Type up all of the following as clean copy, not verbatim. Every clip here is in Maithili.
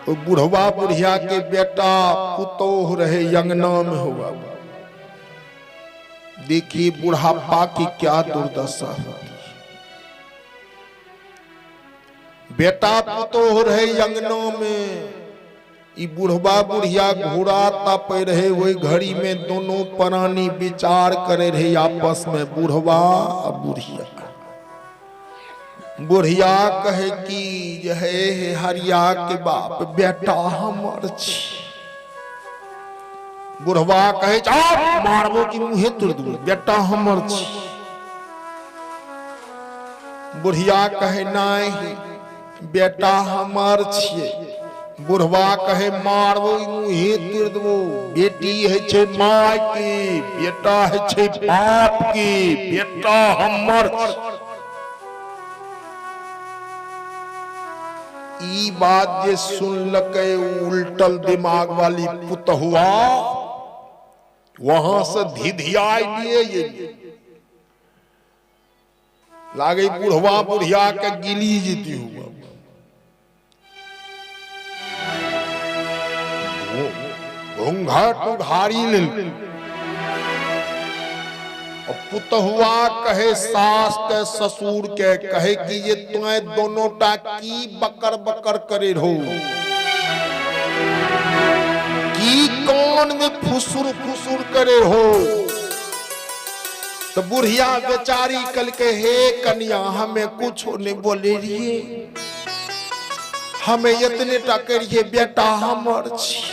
बुढ़वा बुढ़िया के बेटा पुतोह रहे अंगना में हुआ। देखिए बुढ़ापा की क्या दुर्दशा होती है। बेटा पुतोह रहे अंगना में, ई बुढ़वा बुढ़िया घोड़ा तापे रहे। वही घड़ी में दोनों प्राणी विचार करे रहे आपस में, बुढ़वा आ बुढ़िया। बुढ़िया कहे कि जे हे हे हरिया के बाप, बेटा हमर छी। बुढ़वा कहे, मारबो कि मुहे तोड़ दू, बेटा हमर छी। बुढ़िया कहे, नहीं, बेटा हमर छियै। बुढ़वा कहे, मारबो मुहे तोड़ देबो, बेटी है छै my के, बेटा है छै बाप के, बेटा हमर। ई बात जे सुनलकै उल्टल दिमाग वाली पुतहुआ, वहां से धिधियाय लिए ये लागे बुढ़वा बुढ़िया के गिली जीती हुआ। घूंघट उघारी लेल। पुतहुआ कहे सास के ससुर के, कहे कि ये तुए दोनों टा की बकर बकर करे रहो, की कान में फुसुर फुसुर करे हो? तो बुढ़िया बेचारी कल के, हे कन्या, हमें कुछ नहीं बोले रहिए, हमें इतने टा करिए, बेटा हमर छी।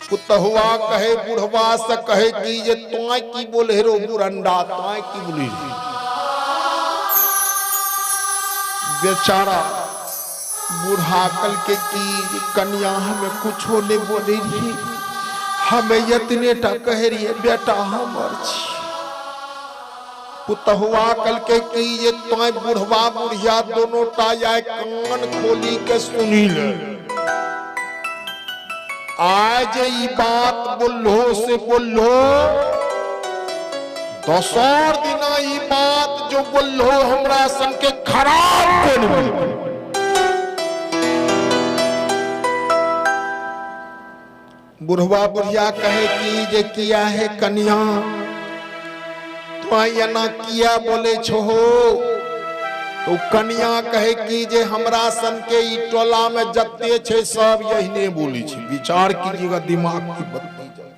पुतहुआ कहे बुढ़वा से, कहे कि जे तोय की बोले रो बुरंडा, तोय की बोले? बेचारा बूढ़ा कल के की, कन्या, हमें कुछो नहीं बोले रही, हमें इतने टा कह रही, बेटा हमर छी। पुतहुआ कल के की ये तोय बुढ़वा बुढ़िया दोनों टा जाए कान खोली के सुनी ले, आज ई बात बोलो से बोलो, दोसर दिना ई बात जो बोलो हमरा सन के खराब कर। बुढ़वा बुढ़िया कहे कि जे किया है कन्या, तो एना किया बोले छो? तो कन्या कहे कि जे हमरा सन के ई टोला में जते छै सब यही बोले छै। विचार कीजिएगा, दिमाग की बत्ती जल।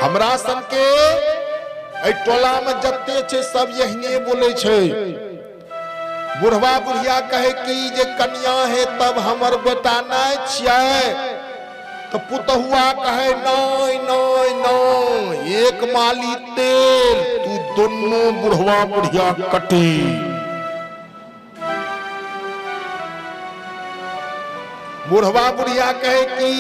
हमरा सन के एहि टोला में जते छै सब यही बोले छै। बुढ़वा बुढ़िया कहे कि जे कन्या है, तब हमर बेटा नहीं छियै? तो पुतहुआ कहे, नहीं नहीं नहीं, एक माली तेल, तू दोनों बुढ़वा बुढ़िया कटी। बुढ़वा बुढ़िया कहे कि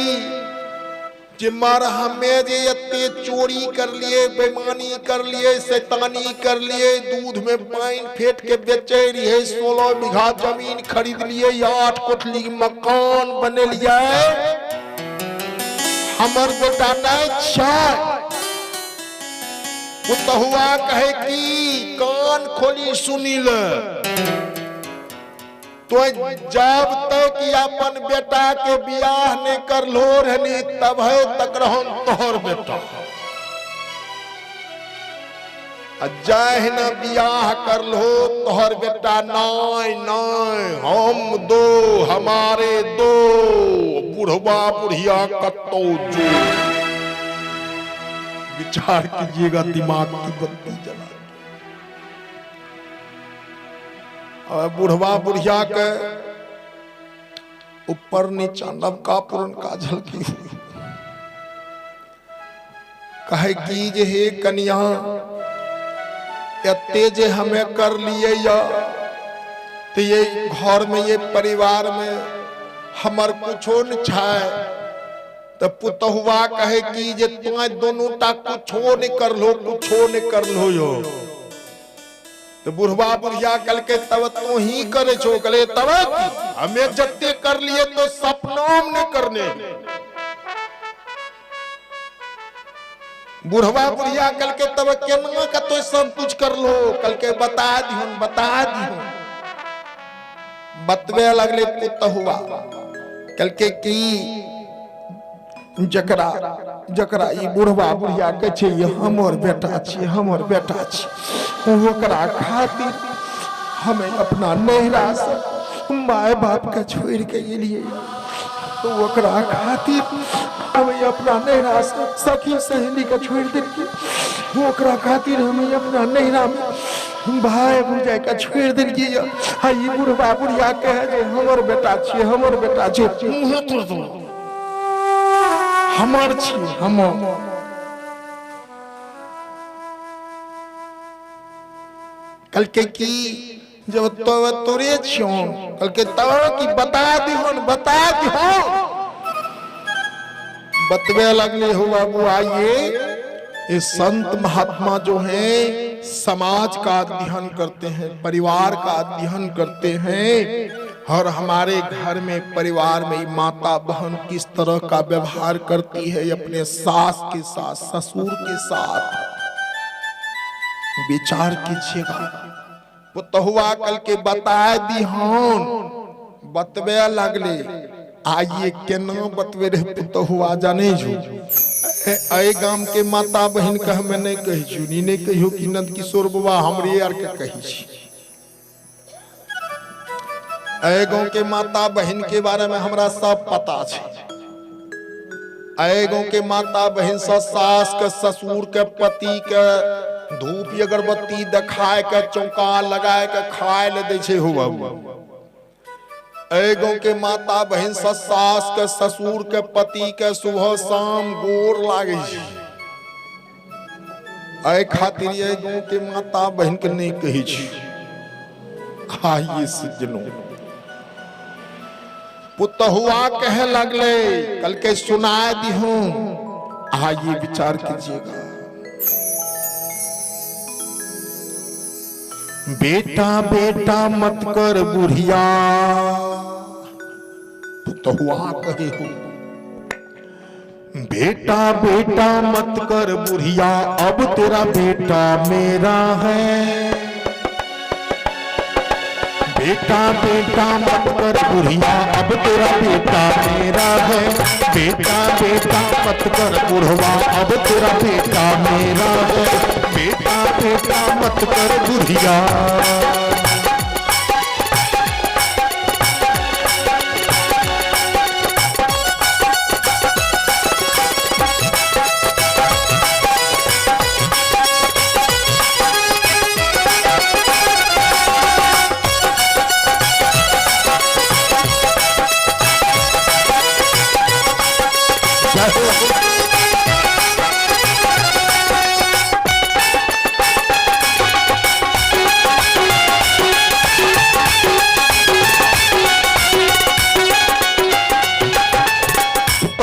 जे मर, हमें जे एते चोरी कर लिए, बेमानी कर लिए, शैतानी कर लिए, दूध में पानी फेंट के बेचे रहिए, 16 बीघा जमीन खरीद लिए, 8 कोठली मकान बने लिए, हमर बेटा नहीं छै? पुतहुआ कहे कि कान खोली सुनी ले, तो जब तक अपन बेटा के बियाह नहीं कर लो रहनी, तब है तक रहन तोहर बेटा, जाह न बियाह कर लो तोहर बेटा नहीं नहीं, हम दो हमारे दो, बुढ़वा बुढ़िया कत्तो जो। विचार कीजिएगा, दिमाग की बत्ती जला। और बुढ़वा बुढ़िया के ऊपर नीचा नवका पुरनका झलकी हुई। कहे की जे हे कन्या, एते जे हमें कर लिए या तो ये घर में, ये परिवार में हमर कुछो न छै। तो पुतहुआ कहे कि जे तुम दोनों टा कुछो नहीं कर लो, कुछो नहीं कर लो यो। तो बुढ़वा बुढ़िया कल के, तब तू ही करे छो? कले, तब हमें जत्ते कर लिए तो सपना में नहीं करने। बुढ़वा बुढ़िया कहलकै तब केना के तो सब कुछ करलो? कहलकै बता दिहुन, बता दिहुन। बतबे लगले पुतहुआ, कहलकै कि जकरा जकरा ई बुढ़वा बुढ़िया कहै छै ई हमर बेटा छी, हमर बेटा छी, ओकरा खातिर हमें अपना नैहरा से माय बाप के छोड़ के एलिए, तो ओकरा खातिर हमें अपना नैहरा से सखी सहेली के छोड़ देलिए, ओकरा खातिर हमें अपना नैहरा में भाई भौजाई के छोड़ देलिए। आ ई बुढ़वा बुढ़िया कहे जे हमर बेटा छी, हमर बेटा छी, मुँहे तोड़ दो, हमर छी, हमर। कहलकै कि जब तो तोरे छियौ, कहलकै तब कि बता दिहोन, बता दिहोन। बतबे लगले हो बाबू। आइए, ये संत महात्मा जो हैं समाज का अध्ययन करते हैं, परिवार का अध्ययन करते हैं, और हमारे घर में परिवार में माता बहन किस तरह का व्यवहार करती है अपने सास के साथ, ससुर के साथ, विचार कीजिएगा। पुतहुआ कल के बता दी हन, बतबे लगले। आइए केना बतबे रहे पुतहुआ जाने जो एहि गाम के माता बहन के हमें नहीं कहै छी, ई नहीं कहियो कि नंद किशोर बाबा हमरे आर के कहै छी। एहि गांव के माता बहन के बारे में हमरा सब पता छै। एहि गांव के माता बहन से सास के, ससुर के, पति के धूप अगरबत्ती देखाय के, चौका लगाय के खाय ले दै छै हो बाबू। एहि गांव के माता बहन से सास के, ससुर के, पति के सुबह शाम गोर लागै छै। एहि खातिर एहि गांव के माता बहन के नहीं कहै छी। आइए सज्जनों, पुतहुआ कहे लगले, कल के सुनाए दिहूं। आइए विचार कीजिएगा। बेटा बेटा मत कर बुढ़िया, पुतहुआ कहे हो, बेटा बेटा मत कर बुढ़िया, अब तेरा बेटा मेरा है। बेटा बेटा मत कर बुढ़िया, अब तेरा बेटा मेरा है। बेटा बेटा मत कर बुढ़वा, अब तेरा बेटा मेरा है। बेटा बेटा मत कर बुढ़िया।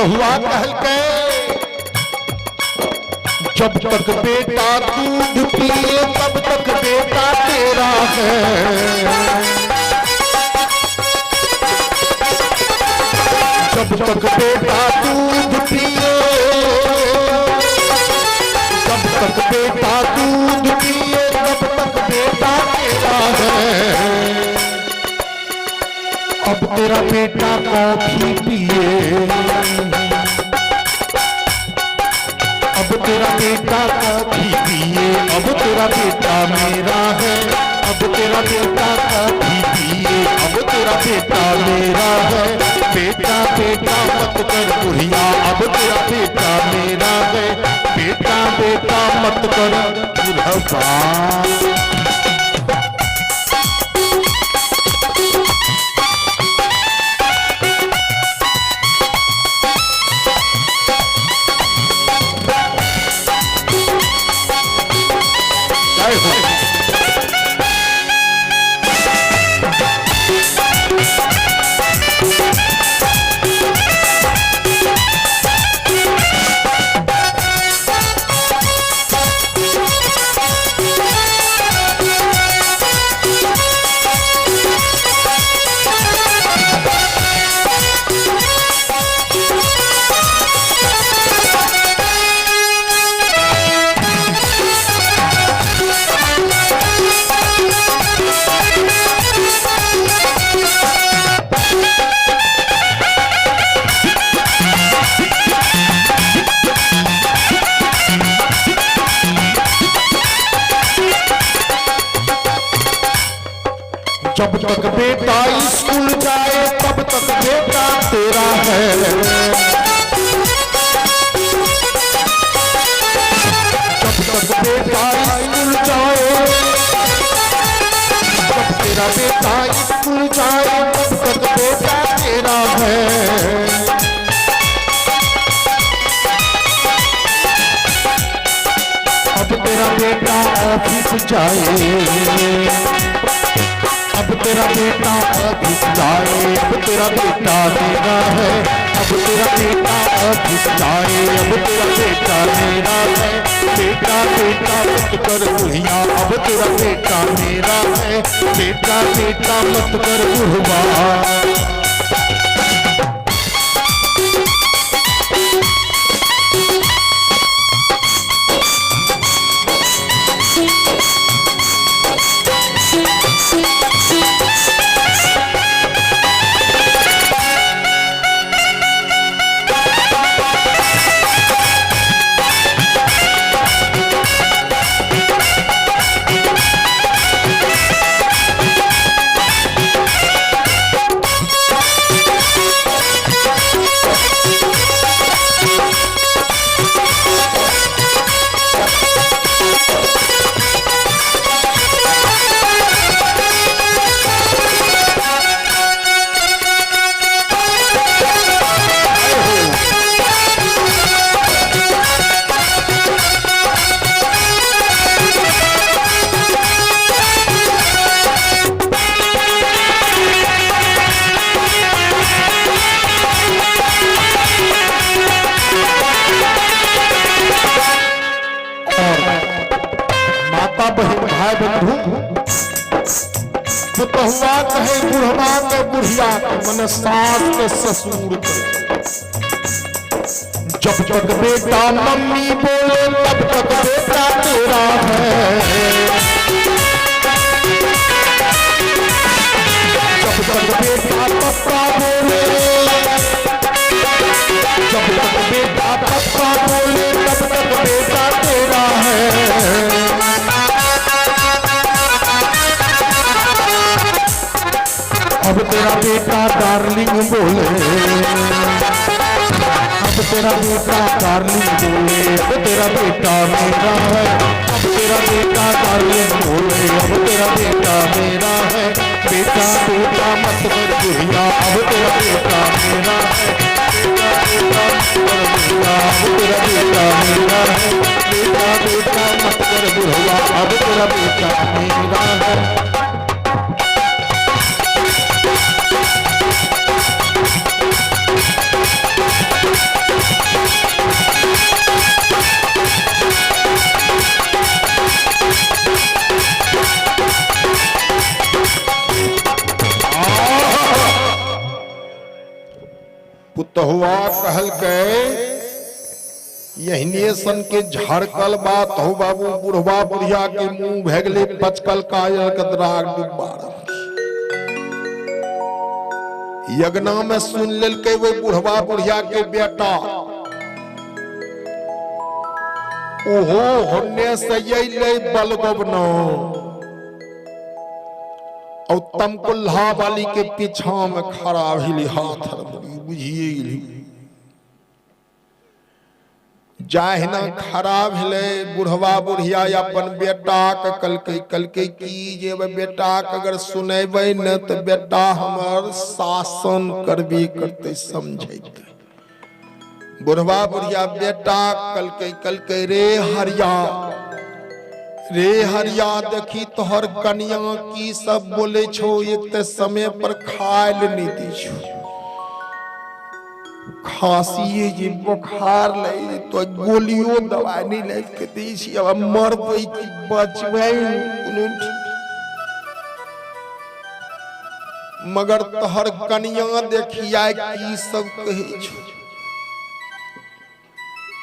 हुआ कहलकै, जब तक बेटा दूध पिए तब तक बेटा तेरा है। जब तक बेटा दूध पिए, जब तक बेटा दूध पिए तब तक बेटा तेरा है। अब तेरा बेटा कॉफी पिए, अब तेरा बेटा कॉफी पिए, अब तेरा बेटा मेरा है। अब तेरा बेटा कॉफी पिए, अब तेरा बेटा मेरा है। बेटा बेटा मत कर बुढ़िया, अब तेरा बेटा मेरा है। बेटा बेटा मत कर बुढ़वा। जय हो। जब तक बेटा स्कूल जाए तब तक बेटा तेरा है। जब तक बेटा स्कूल जाए, जब तेरा बेटा स्कूल जाए तब तक बेटा तेरा है। अब तेरा बेटा ऑफिस जाए, अब तेरा बेटा ऑफिस जाए, अब तेरा बेटा मेरा है। अब तेरा बेटा ऑफिस जाए, अब तेरा बेटा मेरा है। बेटा बेटा मत कर बुढ़िया, अब तेरा बेटा मेरा है। बेटा बेटा मत कर बुढ़वा। माता बहन भाई बंधु, पुतहुआ कहे बुढ़वा के बुढ़िया के, मन सास के ससुर के। जब तक बेटा मम्मी बोले तब तक बेटा तेरा है। जब तक बेटा पप्पा बोले, जब तक बेटा पप्पा बोले तब तक बेटा तेरा है। अब तेरा बेटा डार्लिंग बोले, अब तेरा बेटा डार्लिंग बोले, अब तेरा बेटा मेरा है। अब तेरा बेटा डार्लिंग बोले, अब तेरा बेटा मेरा है। बेटा बेटा मत कर बुढ़िया, अब तेरा बेटा मेरा है। बेटा बेटा मत कर बुढ़िया, अब तेरा बेटा मेरा है। बेटा बेटा मत कर बुढ़िया, अब तेरा बेटा मेरा है। पुतहुआ कहलकै यहने सन के झड़कल बात हो बाबू, बुढ़वा बुढ़िया के मुंह भे गेलै पचकल कायल के द्राग डुब्बा। यगना में सुन लेलकै वही बुढ़वा बुढ़िया के बेटा, ओहो होने से अयलै बलगबना और तमकुल्हा वाली के पीछा में खड़ा भेली हाथ बुझिए गेली। जाहिना खड़ा भेलै बुढ़वा बुढ़िया अपन बेटा के कहलकै, कहलकै की जे बेटा के अगर सुनेबै ने तो बेटा हमर शासन करबे करतै, समझैतै। बुढ़वा बुढ़िया बेटा कहलकै, कहलकै रे हरिया, रे हरिया देखी तोहर कनिया की सब बोले छो, एक ते समय पर खाए ले नहीं दी छो, खांसी जे बुखार ले तो गोलियों दवाई नहीं ले के दी छी, अब मरबै की बचबै कोनो। मगर तोहर कनिया देखिया की सब कहै छो।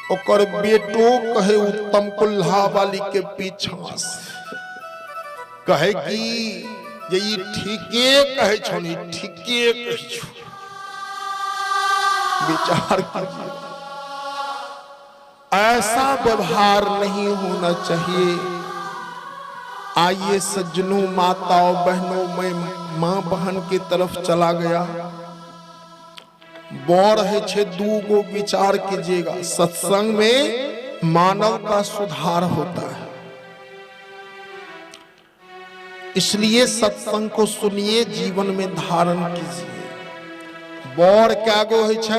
ओकर बेटो कहे उत्तम कुल्हा वाली के पीछा से, कहे कि जे ई ठीके कहे छौ, ई ठीके कहे छौ। विचार कीजिए, ऐसा व्यवहार नहीं होना चाहिए। आइए सज्जनों, माताओं, बहनों, मैं माँ बहन के तरफ चला गया। बड़ है छे दू गो विचार कीजिएगा। सत्संग में मानव का सुधार होता है, इसलिए सत्संग को सुनिए, जीवन में धारण कीजिए। बड़ क्या गो है छे?